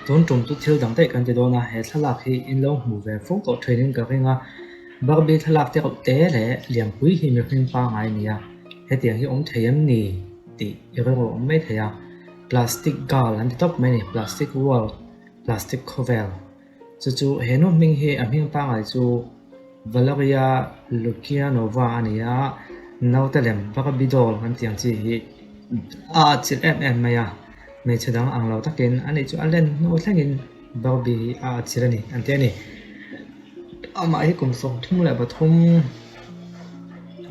Tun tum chu thil dang daih kan ti dawn a, he thlalak hi in lo hmu ve fo tawh thinin ka ring a. Barbie thlalak te reuh te leh lianpui hi mihring pangngai a ni a, hetiang hi awm thei em ni tih i rilru awm mai thei a. Plastic girl an ti tawp mai a ni, plastic world, plastic khawvel. Chu chu he nu hming hi a hming pangngai chu Valeria Lukyanova a ni a, naute lem Barbie doll kan tih ang chi hi a atchilh em em mai a, hmeichhe dang ang lo takin ani chu a len hnu thlengin Barbie hi a atchilh a ni an ti a ni. Amah hi kum 33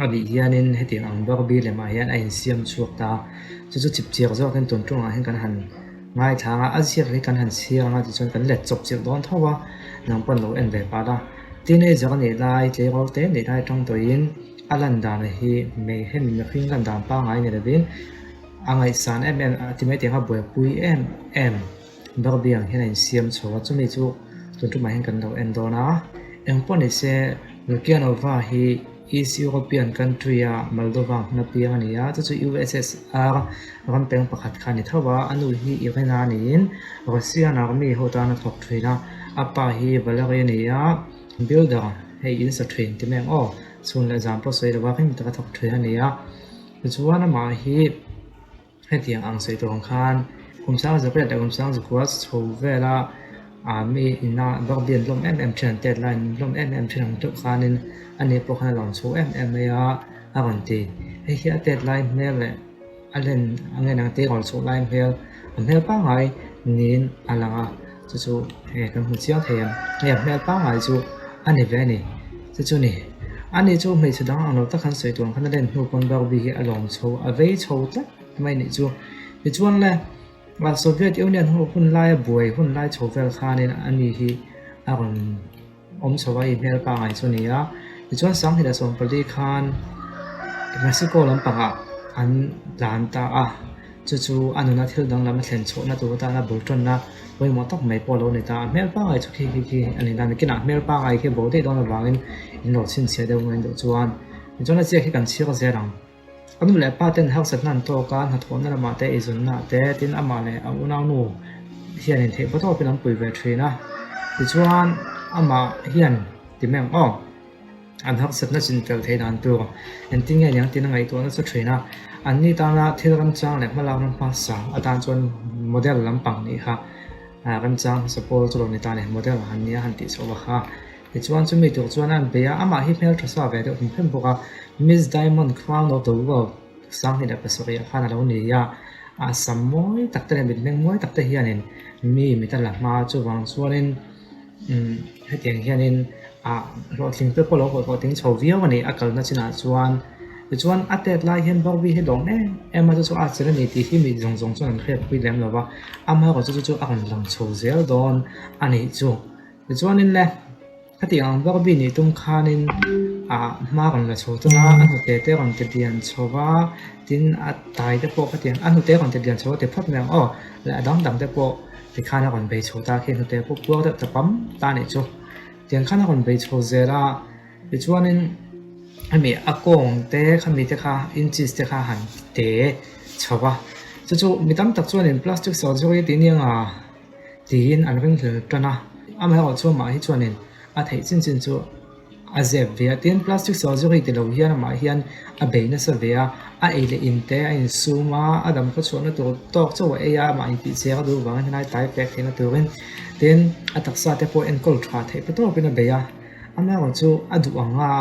a bih hianin hetiang ang Barbie lemah hian a insiam chhuak ta a, chu chu chipchiak zawkin tun tungah hian kan han. Ngaithla anga a ziak hi kan han chhiar anga tichuan kan let chawp chilh dawn tho a, nang pawn lo en ve pah a. Teenager a nih lai, tleirawl te nih lai atang tawhin a lan dan hi mei hemi mihring lan dan pangngai ni lovin a ngaihsan em em a ti mai tih anga buaipui em em Barbie ang hian a insiam chho a, chumi chu tun tumah hian kan lo en dawn a. Engpawh ni se Lukianova hi. East European country a Moldova hmuna piang a ni a, chu chu USSR ram peng pakhat kha a ni tho a, a nu hi Irina niin Russian army ho tan a thawk thin a, a pa hi Valery a ni a, builder hei in sa thin ti mai ang aw, chhun leh zan pawh sawi lo a rim taka thawk thin a ni a, tichuan amah hi. Hetiang ang sawi tur ang khan kum sang zakriat leh kum sang zakua chho vela ah mi ina rugby an hlawm em em thin an tet laiin an hlawm em em thin ang deuh khanin ani pawh khan a lawm chho em em mai a a rawn ti. Hei hi a tet lai hmel leh a len a ngen ang tih rawn chhuah lai hmel a hmel pangngai niin a lang a chu chu hei kan hmu chiang thei ang hei a hmel pangngai chu a ni ve a ni chu chu ni. Ani chu hmeichhe dang ang lo tak han sawi tur ang khan a len hnu pawn Barbie hi a lawm chho a vei chho tlat mai nih chu. Tichuan le Soviet Union ho hun laia buai hun lai chho vel khanin ani hi a rawn awm chho a, i hmel pangngai chu a ni a. Tichuan 1914 khan Mexico lampangah an tlan ta a. Chu chu a nuna thil danglam a thlen chhuahna tur atana bul tawnna pawimawh tak mai pawh a lo ni ta. A hmel pangngai chu khi khi khi a ni ta. Nikinah hmel pangngai khi bo daih dawn avangin in lo chhinchhiah deuh ngaih duh chuan tichuan a chiak hi kan chhiar zel ang. A nu leh pa ten harsatna an tawk a, hnathawhna lamah te, eizawnna te, tin amah leh a unaunu hian intheih paw tawpin an pui ve thin a. Tichuan amah hian ti mai ang aw. An harsatna chinfel theih dan tur engtin nge niang tiin a ngaihtuah nasa thin a, anni tana thil remchang leh hmalakna hmasa atan chuan model lampang nih kha remchang hmasa pawl chu lo ni ta a ni, model han nia han tih chhoh a kha. Tichuan chumi tur chuan a an bei a, amah hi hmeltha sa ve deuh hrim hrim bawk a, Miss Diamond Crown of the World 2007 ah khan a lo ni a, a sam mawi tak te leh mitmeng mawi tak te hianin mi mit a la hma chuvang chuanin, Umm hetiang hianin ah hlawhtling te pawh lo hlawhtling chho viau a ni a kalna chinah chuan tichuan a tet lai hian Barbie hi lawm em em a chu chu a chelh a ni tih hi mi zawng zawng chuan an hriat pui lem lo va amaherawhchu chu chu a rawn lang chho zel dawn a nih chu tichuanin le hetiang ang Barbie nih tum khanin ah hma rawn la chho tan a a hnute te rawn ti lian chho va tin a tai te pawh khatiang a hnute rawn ti lian chho a ti phawt mai ang aw leh a dang dang te pawh. Tikhan a rawn bei chho ta khi hnute pawh puar deuh ta pam ta anih chu. Tiang khan a rawn bei chho zel a, tichuanin hemi a kawng te khami te kha inches te kha han te chho va. Chu chu mi tam tak chuanin plastic surgery tih nia nga tiin an ring hlel tan a. Amaherawhchu amah hi chuanin a theih chin chin chu. A zep ve a, tin plastic surgery ti lo hian amah hian a bei nasa ve a, a ei leh in te a insum a, a dam khaw chhuahna tur tawk chauh a ei a, amah intih chiang a duh vangin helai tlai pek theihna turin tin a taksa te pawh enkawl tha theih pa tawpin a bei a, amaherawh chu a duh ang a,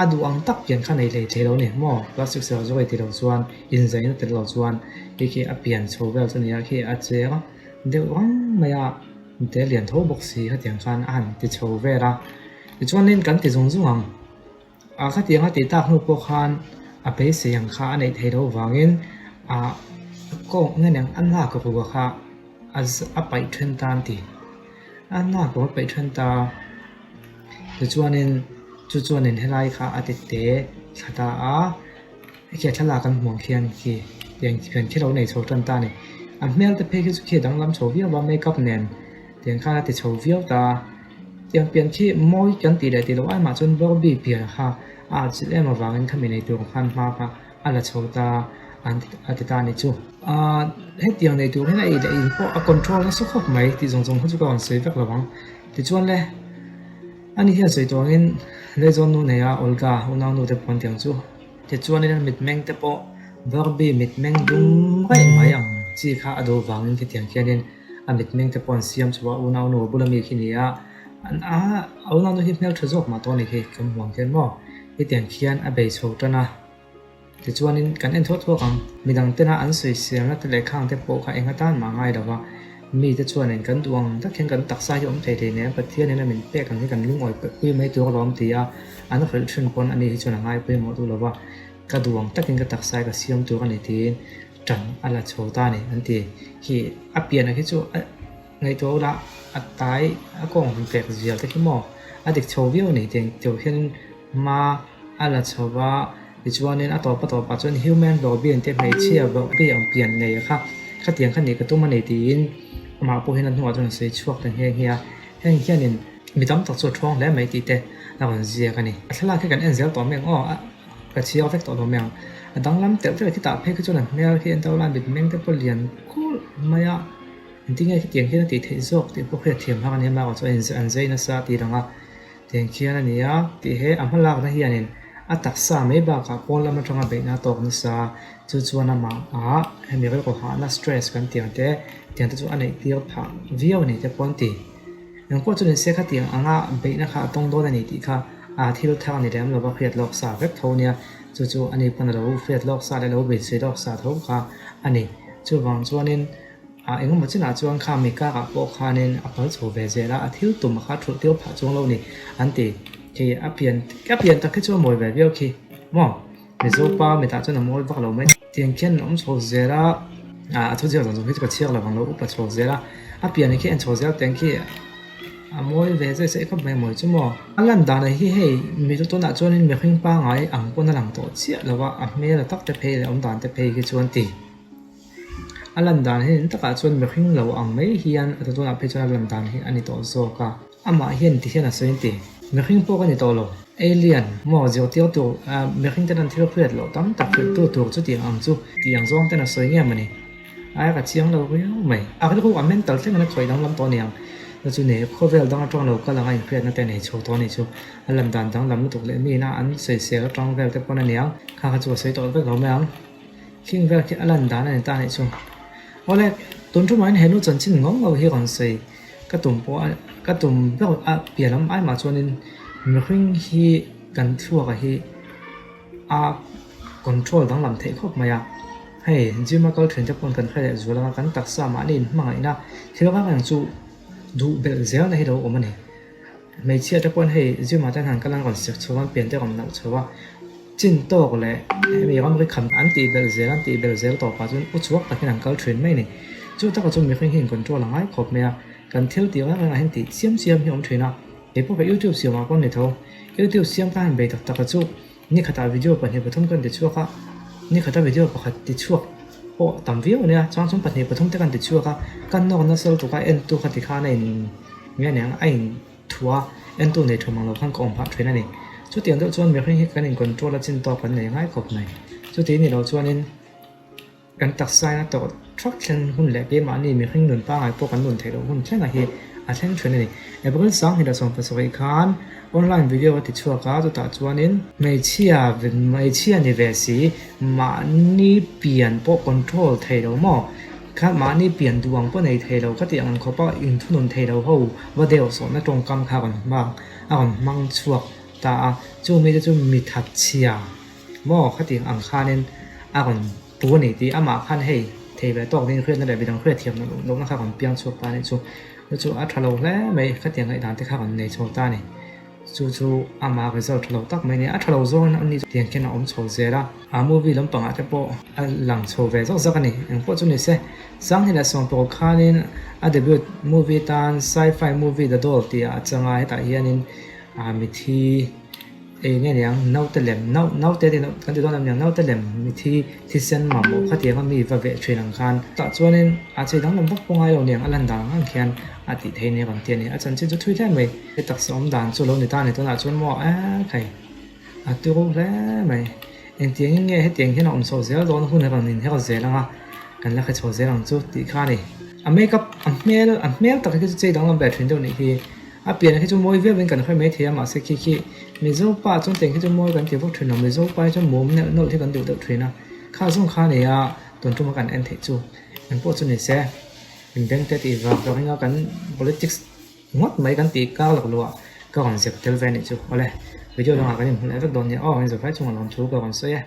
a duh ang tak pian kha nei hlei thei lo a ni maw, plastic surgery ti lo chuan inzaina tel lo chuan khi khi a pian chho vel chu a ni a, khi a cheng deuh rang mai a, te lian tho bawk si hetiang khan a han ti chho vel a. Tichuanin kan ti zung zung ang. A khatiang a tih tak hnu pawh khan a beisei ang kha a neih theih loh vangin a kawng nge niang a nak rua kha a a paih then ta an ti. A nak rua a paih then ta tichuanin chu chuanin helai kha a ti te thla ta a, hei thlalak an hmuh ang khian khi tiang khian khi lo nei chho tan ta a ni. A hmel te phei khi chu khi a danglam chho viau a makeup nen tiang khan a ti chho viau ta a. Tiang pian khi mawi kan tih leh tih loh ai mah chuan Barbie pian kha a atchilh em avangin khami nei tur khan hma kha a la chho ta an a ti ta a ni chu. Ahh hetiang nei tur hian a ei leh in pawh a control nasa khawp mai tih zawng zawng kha chu ka rawn sawi vek lo ang. Tichuan le ani hian sawi tur angin Leizawn nu neia Olga unau nu te pawh an ti ang chu. Tichuanin a mitmeng te pawh Barbie mitmeng dum raih mai ang chi kha a duh vangin khitiang khianin a mitmeng te pawh an siam chhuah a, unau nu bula mi khi ni a, a unau nu hi hmeltha zawk mah tawh a ni khi kan hmu ang khian maw hetiang khian a bei chho tan a. Tichuanin kan en thuak thuak ang, midang tena an sawiselna te leh khang te pawh kha eng atan mah ngai lo va, mite chuanin kan duh ang tak hian kan taksa hi awm thei thei nen Pathianin a min pek ang hi kan lungawi pui mai tur alawm ti a, an hrilh thin pawn ani hi chuan a ngai pawimawh duh lo va, ka duh ang takin ka taksa hi ka siam tur a ni tiin tan a la chho ta a ni an ti. Khi a pian ang hi chu a ngaihtuah ula a tai a kawng han pek zial te khi maw a dik chho viau a ni tiang teuh hian hma a la chho va tichuanin a tawp a tawpah chuan human bawkbian te hmeichhia bawkbi ang pian nei kha khatiang kha nih ka tum a ni tiin amah pawh hian a hnuah chuan a sawi chhuak ta nghe nghe a heng hianin mi tam tak chu a thuang hle mai tih te a rawn ziak a ni. A thlalak hi kan en zel tawh mai ang aw a ka chhiar vek tawh lo mai ang a danglam telh telh khi tah phei khi chuan a hmel khi en to la mitmeng te pawh lian kulh mai a engtin nge khitiang hian a tih theih zawk tih pawh khi a thiam hak a ni a mahrawh chu an zai nasa tih lang a. Tiang khian a ni a tih he a hmalakna hianin a taksa mai bakah pawn lam atanga beihna a tawk nasa chu chuan amah ah hemi rilru hahna stress kan tih ang te tiang te chu a neih tir phah viau a ni te pawh an ti. Engpawh chu nise khatiang anga beihna kha a tawng dawn a ni tih kha a thil thar a ni lem lova hriat lawk sa vek tho nia chu chu ani pawn a lo hriat lawk sa leh a lo beisei lawk sa tho kha a ni. Chuvang chuanin. A engemaw chinah chuan kha mi karah pawh khanin a kal chho ve zel a, a thil tum kha thulh tir phah chuang lo ni an ti. Khi a pian a pian tak khi chu a mawi ve viau khi maw? Mizo pa mitah chuan a mawi vak lo mai. Tiang khian an awm chho zel a, a thu ziak zawng zawng hi chu ka chhiar lo vang lo, upa chho zel a, a pian khi en chho zel tiang khi a mawi ve zai zai khawp mai mawi chu maw? A lan dan hi hei mizo tunah chuanin mihring pangngai ang pawn a lang tawh chiah lo a, a hmel a tak te phei leh awm dan te phei khi chuan ti. A lan dan hi takah chuan mihring lo ang mai hian a tunah phei chuan a lan dan hi a ni tawh zawk a, amah hian ti hian a sawi an ti. Mihring pawh ka ni tawh lo, alien maw zirtir tur mihring ten an thil hriat loh tam tak hrilh tu tur chu tih ang chu tih ang zawng ten a sawi nge mawni aia ka chiang lo riau mai. A rilru a mental thleng in a khawih danglam tawh aniang chu chu nei khawvel dang atang lo kal anga inhriatna te nei chho tawh a nih chu a lan dan danglam lutuk leh mi ina an sawisel atang vel te pawn aniang kha kha chu a sawi tawh vek lo mai ang. Khing vel khi a lan dan a ni ta anih chu. Awle, tun ṭumah hian he nu chanchin ngawng lo hi rawn sawi ka tum pawh a, ka tum ber a piah lam ai mah chuanin mihring hi kan thluaka hi a control danglam theih khawp mai a. Hei, gym a kal ṭhin te pawn kan hre leh zual anga kan taksa mahni inhmangaihna thil reng reng chu duh belh zelna hi lo awm a ni. Hmeichhia te pawn hei gym ah te han kal a an rawn sek chho a, an pian te rawn nauh chho a, chin tawk leh hemi ramri kham an tih belh zel an tih belh zel tawpah chuan u chhuak takin an kal thin mai a ni. Chu takah chuan mihring hi in control a ngai khawp mai a, kan thil tih reng rengah hian tih chiam chiam hi a awm thin a, keipawh ka youtube siamah pawh a ni tho, youtube siam kha han bei tak tak a chu ni khatah video pahnih pathum kan ti chhuak a, ni khata video pakhat ti chhuak pawh tam viau a nia, chuan chuan pahnih pathum te kan ti chhuak a, kan nawk nasa lutuk a entu kha tikhan a in nge aniang a in thua entu nei tha mang lo khan ka awm phah thin a ni. Chutiang deuh chuan mihring hi kan in control a chin tawk kan nei ngai khawp mai. Chuti ni lo chuanin kan taksa in a tawrh thak thlen hun leh keimahni mihring nun pangngai pawh kan nun theih loh hun thlengah hi a thleng thin a ni. April 2017 khan online video a ti chhuak a, chutah chuanin hmeichhia hmeichhia ni ve si mahni pian pawh control thei lo maw? Kha mahni pian duh ang pawh nei thei lo ka tih ang khawp a inthunun thei lo ho va deuh sawhna tawngkam kha a rawn hmang a rawn hmang chhuak ta a, chu mite chu mi thatchhia maw khatiang ang khanin a rawn pu a ni tih amah khan hei thei ve tawk ding hriatna leh midang hriatthiam lohna kha a rawn piang chhuak ta a nih chu chu chu a tha lo hle mai khatiang ngaihdan te kha a rawn nei chho ta a ni. Chu chu ama result tha lo tak mai a ni. A tha lo zawng a ni tiang khian a awm chho zel a. A movie lampangah te pawh a lang chho ve zawk zawk a ni. Engpawh chu ni se, Sanghni leh Sawmpawh khanin a debut movie tan sci-fi movie The Doll tih ah a chang a, hetah hianin a mithi ei nge niang naute lem nau naute tih kan ti dawn em niang naute lem mithi thisen mamawh khatiang a mi va veh thin ang khan tah chuanin a chei danglam vak pawh ngai lo niang a lan dan ang ang khian a tih theih nia kan ti a ni. A chanchin chu thui hle mai. He taksa awm dan chu lo ni ta ni tunah chuan maw e khai a turu hle mai. Engtiangin nge hetiang hian a awm chho zel dawn hun a rawn inher zel ang a. Kan la hre chho zel ang chu tih kha a ni. A makeup a hmel a hmel tak hi chu chei danglam ve thin deuh nih hi. A pian khi chu mawi viauin kan hre mai thei a mahse khi khi Mizo pa chuan tiang khi chu mawi kan ti vak thin lo Mizo pa hi chuan mum neuh neuh hi kan duh deuh thin a kha zawng kha a ni a tun tuma kan en theih chu eng pawh chu ni se min beng te tih vang vang ringa kan politics ngawt mai kan tih kar lak luah ka rawn zep tel ve a nih chu awle video dangah kan inhmu leh vek dawn nia aw in zavai chungah lawmthu ka rawn sawi e.